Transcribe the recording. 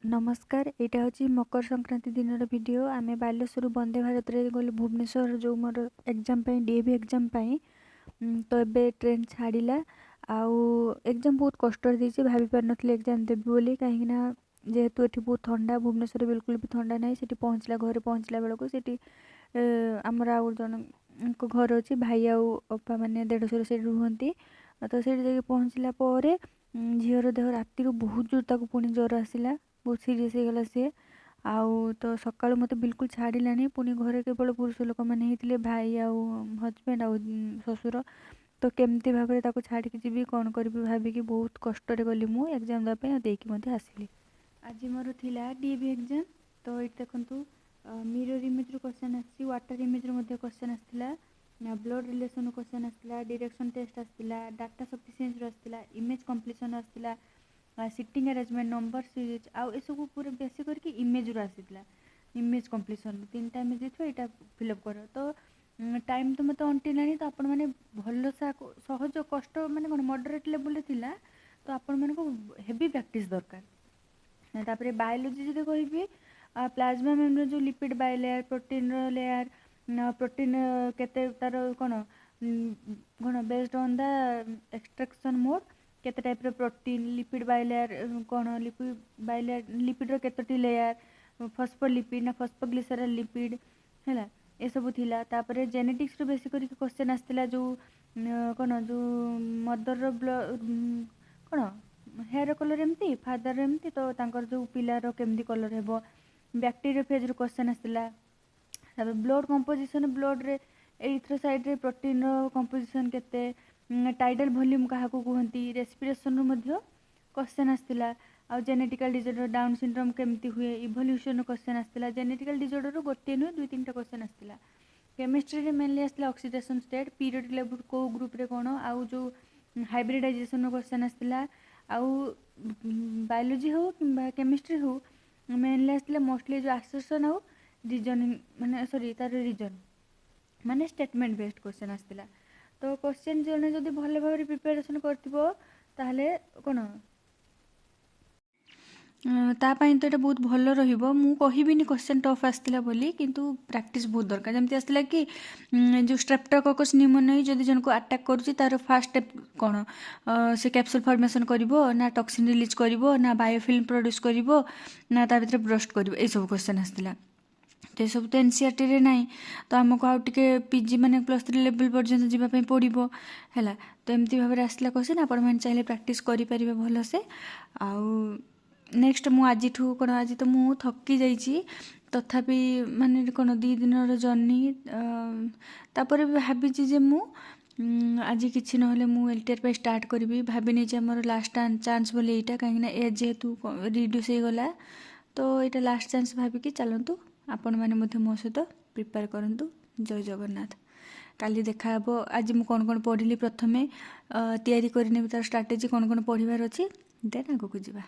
ନମସ୍କାର, ଏଇଟା ହେଉଛି ମକର ସଂକ୍ରାନ୍ତି ଦିନର ଭିଡ଼ିଓ। ଆମେ ବାଲେଶ୍ୱରରୁ ବନ୍ଦେ ଭାରତରେ ଗଲୁ ଭୁବନେଶ୍ୱର, ଯେଉଁ ମୋର ଏକ୍ଜାମ୍ ପାଇଁ, ଡିଏଭି ଏକ୍ଜାମ୍ ପାଇଁ। ତ ଏବେ ଟ୍ରେନ୍ ଛାଡ଼ିଲା ଆଉ ଏକ୍ଜାମ୍ ବହୁତ କଷ୍ଟରେ ଦେଇଛି। ଭାବି ପାରିନଥିଲି ଏକ୍ଜାମ୍ ଦେବି ବୋଲି, କାହିଁକିନା ଯେହେତୁ ଏଠି ବହୁତ ଥଣ୍ଡା, ଭୁବନେଶ୍ୱରରେ ବିଲକୁଲ ବି ଥଣ୍ଡା ନାହିଁ। ସେଠି ପହଞ୍ଚିଲା, ଘରେ ପହଞ୍ଚିଲା ବେଳକୁ ସେଠି ଆମର ଆଉ ଜଣଙ୍କ ଘର ଅଛି, ଭାଇ ଆଉ ଅପା ମାନେ ଦେଢ଼ଶୁର ସେଇଠି ରୁହନ୍ତି। ତ ସେଇଠି ଯାଇକି ପହଞ୍ଚିଲା ପରେ ଝିଅର ଦେହ ରାତିରୁ ବହୁତ ଜୋର, ତାକୁ ପୁଣି ଜ୍ୱର ଆସିଲା, ବହୁତ ସିରିୟସ୍ ହେଇଗଲା ସିଏ। ଆଉ ତ ସକାଳୁ ମୋତେ ବିଲକୁଲ ଛାଡ଼ିଲାନି। ପୁଣି ଘରେ କେବଳ ପୁରୁଷ ଲୋକମାନେ ହେଇଥିଲେ, ଭାଇ ଆଉ ହଜବେଣ୍ଡ ଆଉ ଶ୍ୱଶୁର। ତ କେମିତି ଭାବରେ ତାକୁ ଛାଡ଼ିକି ଯିବି, କ'ଣ କରିବି ଭାବିକି ବହୁତ କଷ୍ଟରେ ଗଲି ମୁଁ ଏକ୍ଜାମ୍ ଦେବା ପାଇଁ ଆଉ ଦେଇକି ମଧ୍ୟ ଆସିଲି। ଆଜି ମୋର ଥିଲା ଡିଏଭି ଏକ୍ଜାମ୍। ତ ଏଇଠି ଦେଖନ୍ତୁ, ମିରର ଇମେଜ୍ରୁ କ୍ୱେଶ୍ଚନ୍ ଆସିଛି, ୱାଟର୍ ଇମେଜ୍ରୁ ମଧ୍ୟ କ୍ୱେଶ୍ଚନ୍ ଆସିଥିଲା, ବ୍ଲଡ଼ ରିଲେସନ୍ରୁ କ୍ୱେଶ୍ଚନ୍ ଆସିଥିଲା, ଡିରେକ୍ସନ୍ ଟେଷ୍ଟ ଆସିଥିଲା, ଡାଟା ସଫିସିଏନ୍ସିରୁ ଆସିଥିଲା, ଇମେଜ୍ କମ୍ପ୍ଲିସନ୍ ଆସିଥିଲା, ସିଟିଂ ଆରେଞ୍ଜମେଣ୍ଟ, ନମ୍ବର ସିରିଜ୍ ଆଉ ଏସବୁ ପୁରା ବେଶୀ କରିକି ଇମେଜ୍ରୁ ଆସିଥିଲା। ଇମେଜ୍ କମ୍ପ୍ଲିସନ୍, ତିନିଟା ଇମେଜ୍ ଦେଇଥିବ, ଏଇଟା ଫିଲ୍ଅପ୍ କର। ତ ଟାଇମ୍ ତ ମୋତେ ଅଣ୍ଟିଲାଣି। ତ ଆପଣମାନେ ଭଲସେ ସହଜ କଷ୍ଟ ମାନେ କ'ଣ ମଡରେଟ୍ ଲେବୁଲ୍ରେ ଥିଲା, ତ ଆପଣମାନଙ୍କୁ ହେଭି ପ୍ରାକ୍ଟିସ୍ ଦରକାର। ତାପରେ ବାୟୋଲୋଜି ଯଦି କହିବି, ପ୍ଲାଜମା ମେମ୍ବ୍ରେନ୍ ଯେଉଁ ଲିପିଡ଼ ବାଇଲେୟାର, ପ୍ରୋଟିନ୍ର ଲେୟାର, ପ୍ରୋଟିନ୍ କେତେ ତାର କ'ଣ based on the extraction mode କେତେ ଟାଇପ୍ର ପ୍ରୋଟିନ୍, ଲିପିଡ଼ ବାଇଲେୟାର କ'ଣ, ଲିପିଡ଼ ବାଇଲେୟାର, ଲିପିଡ଼ର କେତୋଟି ଲେୟାର, ଫସ୍ଫୋଲିପିଡ଼ ନା ଫସ୍ଫୋଗ୍ଲିସେରଲ୍ ଲିପିଡ଼ ହେଲା, ଏସବୁ ଥିଲା। ତାପରେ ଜେନେଟିକ୍ସରୁ ବେଶୀ କରିକି କ୍ୱେଶ୍ଚନ୍ ଆସିଥିଲା, ଯେଉଁ କ'ଣ ଯେଉଁ ମଦରର କ'ଣ ହେୟାର କଲର୍ ଏମିତି, ଫାଦର ଏମିତି, ତ ତାଙ୍କର ଯେଉଁ ପିଲାର କେମିତି କଲର୍ ହେବ। ବ୍ୟାକ୍ଟେରିଆ ଫେଜ୍ରୁ କ୍ୱେଶ୍ଚନ୍ ଆସିଥିଲା। ତାପରେ ବ୍ଲଡ଼ କମ୍ପୋଜିସନ୍, ବ୍ଲଡ଼ରେ ଏରିଥ୍ରୋସାଇଟ୍ରେ ପ୍ରୋଟିନ୍ର କମ୍ପୋଜିସନ୍ କେତେ, ଟାଇଡାଲ୍ ଭଲ୍ୟୁମ୍ କାହାକୁ କୁହନ୍ତି। ରେସ୍ପିରେସନ୍ରୁ ମଧ୍ୟ କ୍ୱେଶ୍ଚନ୍ ଆସିଥିଲା। ଆଉ ଜେନେଟିକାଲ୍ ଡିଜର୍ଡ଼ର, ଡାଉନ୍ ସିଣ୍ଡ୍ରୋମ୍ କେମିତି ହୁଏ, ଇଭଲ୍ୟୁସନ୍ର କ୍ୱେଶ୍ଚନ୍ ଆସିଥିଲା। ଜେନେଟିକାଲ୍ ଡିଜର୍ଡ଼ରରୁ ଗୋଟିଏ ନୁହେଁ, ଦୁଇ ତିନିଟା କ୍ୱେଶ୍ଚନ୍ ଆସିଥିଲା। କେମିଷ୍ଟ୍ରିରେ ମେନଲି ଆସିଥିଲା ଅକ୍ସିଡେସନ୍ ଷ୍ଟେଟ୍, ପିରିୟଡ଼ିକ୍ ଲେବୁଲ୍ କେଉଁ ଗ୍ରୁପ୍ରେ କ'ଣ, ଆଉ ଯେଉଁ ହାଇବ୍ରିଡାଇଜେସନ୍ର କ୍ୱେଶ୍ଚନ୍ ଆସିଥିଲା। ଆଉ ବାୟୋଲୋଜି ହେଉ କିମ୍ବା କେମିଷ୍ଟ୍ରି ହେଉ, ମେନଲି ଆସିଥିଲା ମୋଷ୍ଟଲି ଯେଉଁ ଆସର୍ସନ୍ ଆଉ ରିଜନିଂ, ମାନେ ସରି, ତାର ରିଜନ୍ ମାନେ ଷ୍ଟେଟମେଣ୍ଟ ବେସ୍ଡ କ୍ୱେଶ୍ଚନ୍ ଆସିଥିଲା। ତ କ୍ୱେଶ୍ଚନ୍ ଜଣେ ଯଦି ଭଲ ଭାବରେ ପ୍ରିପାରେସନ୍ କରିଥିବ, ତାହେଲେ କ'ଣ ତା ପାଇଁ ତ ଏଇଟା ବହୁତ ଭଲ ରହିବ। ମୁଁ କହିବିନି କ୍ୱେଶ୍ଚନ୍ ଟଫ୍ ଆସିଥିଲା ବୋଲି, କିନ୍ତୁ ପ୍ରାକ୍ଟିସ୍ ବହୁତ ଦରକାର। ଯେମିତି ଆସିଥିଲା କି ଯେଉଁ ଷ୍ଟ୍ରେପ୍ଟୋକକସ୍ ନିମୋନିଆ ଯଦି ଜଣକୁ ଆଟାକ୍ କରୁଛି, ତାର ଫାର୍ଷ୍ଟ ଷ୍ଟେପ୍ କ'ଣ? ସେ କ୍ୟାପସୁଲ୍ ଫର୍ମେସନ୍ କରିବ ନା ଟକ୍ସିନ୍ ରିଲିଜ୍ କରିବ ନା ବାୟୋଫିଲ୍ମ ପ୍ରଡ୍ୟୁସ୍ କରିବ ନା ତା ଭିତରେ ବର୍ଷ୍ଟ କରିବ, ଏଇସବୁ କ୍ୱେଶ୍ଚନ୍ ଆସିଥିଲା। ତ ଏସବୁ ତ ଏନ୍ସିଆର୍ଟିରେ ନାହିଁ, ତ ଆମକୁ ଆଉ ଟିକେ ପିଜି ମାନେ +3 ଲେବୁଲ୍ ପର୍ଯ୍ୟନ୍ତ ଯିବା ପାଇଁ ପଡ଼ିବ ହେଲା। ତ ଏମିତି ଭାବରେ ଆସିଲା କ୍ୱେଶ୍ଚନ୍। ଆପଣମାନେ ଚାହିଁଲେ ପ୍ରାକ୍ଟିସ୍ କରିପାରିବେ ଭଲସେ। ଆଉ ନେକ୍ସଟ ମୁଁ ଆଜିଠୁ କ'ଣ, ଆଜି ତ ମୁଁ ଥକି ଯାଇଛି, ତଥାପି ମାନେ କ'ଣ 2 ଦିନର ଜର୍ଣ୍ଣି, ତାପରେ ବି ଭାବିଛି ଯେ ମୁଁ ଆଜି କିଛି ନହେଲେ ମୁଁ ଏଲ୍ଟିଆର୍ ପାଇଁ ଷ୍ଟାର୍ଟ କରିବି। ଭାବି ନେଇଛି ଆମର ଲାଷ୍ଟ ଚାନ୍ସ ବୋଲି ଏଇଟା, କାହିଁକିନା ଏଜ୍ ଯେହେତୁ ରିଡ୍ୟୁସ୍ ହେଇଗଲା, ତ ଏଇଟା ଲାଷ୍ଟ ଚାନ୍ସ ଭାବିକି ଚାଲନ୍ତୁ। ଆପଣମାନେ ମଧ୍ୟ ମୋ ସହିତ ପ୍ରିପେୟାର କରନ୍ତୁ। ଜୟ ଜଗନ୍ନାଥ। କାଲି ଦେଖାହେବ। ଆଜି ମୁଁ କ'ଣ କ'ଣ ପଢ଼ିଲି, ପ୍ରଥମେ ତିଆରି କରିନେବି ତାର ଷ୍ଟ୍ରାଟେଜି, କ'ଣ କ'ଣ ପଢ଼ିବାର ଅଛି, ଦେନ୍ ଆଗକୁ ଯିବା।